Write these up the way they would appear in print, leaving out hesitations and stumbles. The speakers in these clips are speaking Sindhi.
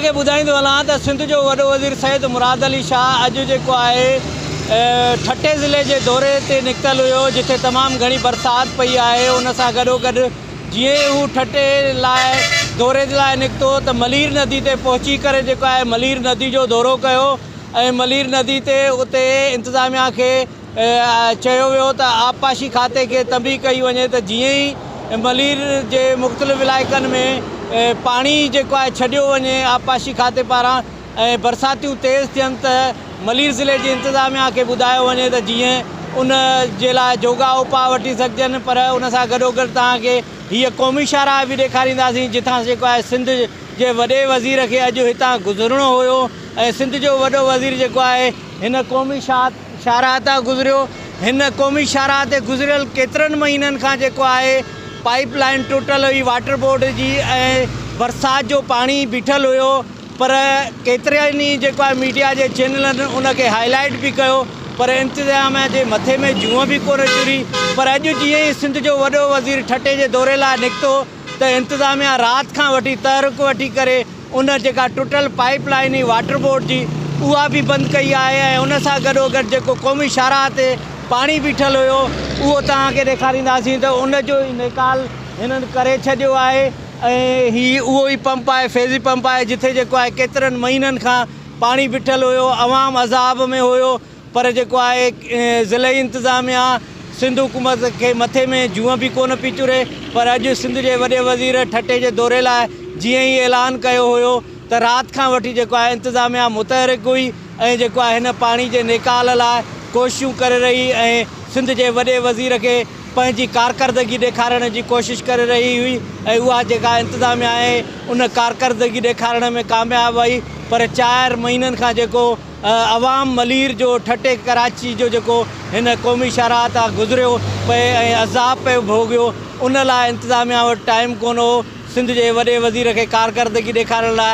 کي ٻڌائيندو هلان ته سنڌ جو وڏو وزير سيد مراد علي شاهه اڄ جيڪو آهي ٺٽي ضلعي جي دوري تي نڪتل هيو جتي تمام گهڻي برسات پئي آهي ان سان گڏوگڏ جيئن ئي هو ٺٽي لاء دوري لاء نڪتو ته ملير ندي تي پهچي ڪري جيڪو آهي ملير ندي جو دورو ڪيو ۽ ملير ندي تي اتي انتظاميا کي چيو ويو ته آبپاشي کاتي کي تنبيهه ڪئي وڃي ته جيئن ئي ملير جي مختلف علائقن ۾ پاڻي جيڪو آهي ڇڏيو وڃي آبپاشي کاتي پاران ۽ برساتيون تيز ٿين ته ملير ضلعي جي انتظاميا کي ٻڌايو وڃي ته جيئن ان جي لاء جوڳا اپاء وٺي سگهجن پر ان سان گڏوگڏ توهان کي هيء قومي شاهراهه به ڏيکارينداسين جتان جيڪو آهي سنڌ جي وڏي وزير کي اڄ هتان گذرڻو هيو ۽ سنڌ جو وڏو وزير جيڪو آهي هن قومي شاهه شاهراهه تان گذريو، هن قومي شاهراهه تي گذريل ڪيترن مهينن کان جيڪو آهي پائيپ لائين ٽٽل هئي واٽر بورڊ جي ۽ برسات جو پاڻي بيٺل هيو پر ڪيترن ئي جيڪو آهي ميڊيا جي چينلن ان کي هائي لائيٽ به ڪيو پر انتظاميا جي مٿي ۾ جونء به ڪونه چري پر اڄ جيئن ئي سنڌ جو وڏو وزير ٺٽي جي دوري لاء نڪتو ته انتظاميا رات کان وٺي تحرڪ وٺي ڪري ان جيڪا ٽٽل پائيپ لائين هئي واٽر بورڊ جي اها به بند ڪئي آهي ۽ ان سان گڏوگڏ جيڪو قومي شاهراهه تي پاڻي بيٺل هيو اهو توهان کي ڏيکارينداسين ته ان جو نيڪال هنن ڪري ڇڏيو آهي ۽ هي اهو ئي پمپ آهي فيضي پمپ آهي جٿي جيڪو آهي ڪيترن مهينن کان پاڻي بيٺل هيو عوام عذاب ۾ هيو پر جيڪو آهي ضلعي انتظاميا سنڌ حڪومت کي مٿي ۾ جونء به ڪونه پئي چري پر اڄ سنڌ جي وڏي وزير ٺٽي جي دوري لاء جيئن ئي اعلان ڪيو هيو ته رات کان وٺي جيڪو آهي انتظاميا متحرڪ هئي ۽ جيڪو آهي هن پاڻي جي نيڪال لاء ڪوششون ڪري رهي ۽ سنڌ جي وڏي وزير کي پنهنجي ڪارڪردگي ڏيکارڻ جي ڪوشش ڪري رهي هئي ۽ اها جيڪا انتظاميا آهي ان ڪارڪردگي ڏيکارڻ ۾ ڪامياب وئي پر چار مهينن کان جيڪو عوام ملير جو ٺٽي ڪراچي جو جيڪو هن قومي شاهراهه تان گذريو پئي ۽ عذاب پئي ڀوڳيو ان لاء انتظاميا وٽ ٽائيم ڪونه هو سنڌ جي وڏي وزير کي ڪارڪردگي ڏيکارڻ لاء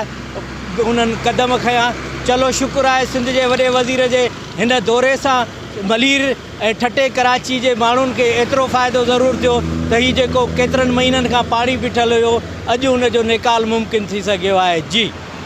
انهن قدم کنيا چلو شڪر آهي سنڌ جي وڏي وزير جي هن دوري سان ملير ۽ ٺٽي ڪراچي جي ماڻهن کي ايترو فائدو ضرور ٿيو ته هي جيڪو ڪيترن مهينن کان پاڻي بيٺل هيو اڄ ان جو نيڪال ممڪن ٿي سگهيو آهي جي.